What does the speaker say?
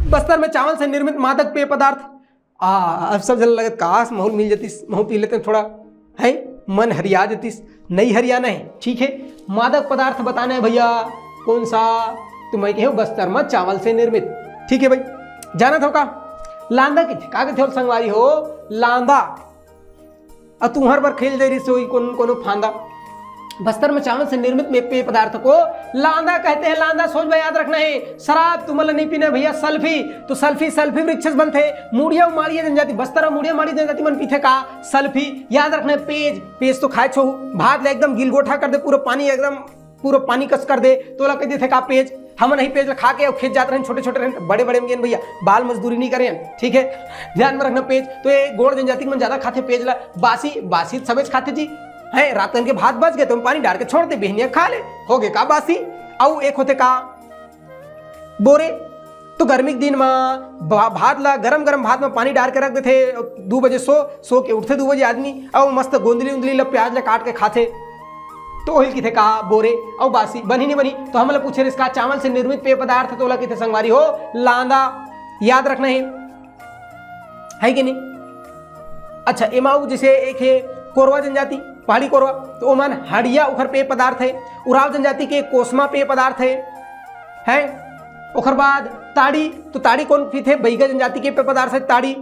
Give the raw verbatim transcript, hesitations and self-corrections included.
बस्तर में चावल से निर्मित मादक पेय पदार्थ। आ, अब सब झन लगत, काश महूं ल मिल जतिस, महूं पी लेतेंव थोड़ा, है मन हरिया जतिस। नहीं हरियाना है, ठीक है। मादक पदार्थ बताना है भैया, कौन सा? तो मैं कहेंव बस्तर में चावल से निर्मित, ठीक है भाई। जानत हो का लांदा कथे? का कथे संगवारी हो? लांदा। अउ तुंहर बर खेल दे रहिस होही कोन कोनो फांदा। बस्तर में चावल से निर्मित में पेय पदार्थ को लांदा कहते हैं। लांदा सोच भाई याद रखना है, शराब तुमन ला नहीं पीना है भैया, सल्फी। तो सल्फी, सल्फी वृक्ष से बनथे। मुड़िया अउ माड़िया जनजाति, बस्तर अउ मुड़िया माड़िया जनजाति मन पीथे का? सल्फी। याद रखना है पेज, पेज तो खाए छो, भात ला एकदम गिलगोठा कर दे, पूरा पानी एकदम, पूरा पानी कस कर दे, तो ओला कह देथे का पेज। हमन ही पेज ला खा के अउ खेत जात रहेन, छोटे छोटे रहेन, बड़े बड़े में गेन भैया, बाल मजदूरी नहीं करेन, ठीक है। ध्यान में रखना पेज। तो ये गोंड़ जनजाति के मन ज्यादा खाथे पेज ला। बासी, बासी सबेच खाथे जी, है रात कन के भात बच गए तो पानी डाल के छोड़ दे, बिहनिया खा ले, हो गए का बासी। अउ एक होथे का बोरे, तो गर्मी के दिन म भा-, भात ला, गरम गरम भात म पानी डाल के रख देथे, दू बजे सो, सो के उठथे दू बजे आदमी, अउ मस्त गोंदली उंदली ला, प्याज ला काट के खाथे, तो ओही ल किथे का बोरे। अउ बासी बनही नहीं बनही, तो हमन ला पूछे रहिस का चावल से निर्मित पेय पदार्थ, तो ओला किथे संगवारी हो लांदा। याद रखना है, है कि नहीं? अच्छा, एमा अउ जैसे एक है कोरवा जनजाति, पहाड़ी कोरवा, तो ओमन हड़िया ओखर पेय पदार्थ है। उरांव जनजाति के कोसमा पेय पदार्थ है, है। ओखर बाद ताड़ी, तो ताड़ी कोन पीथे? बइगा जनजाति के पेय पदार्थ है ताड़ी।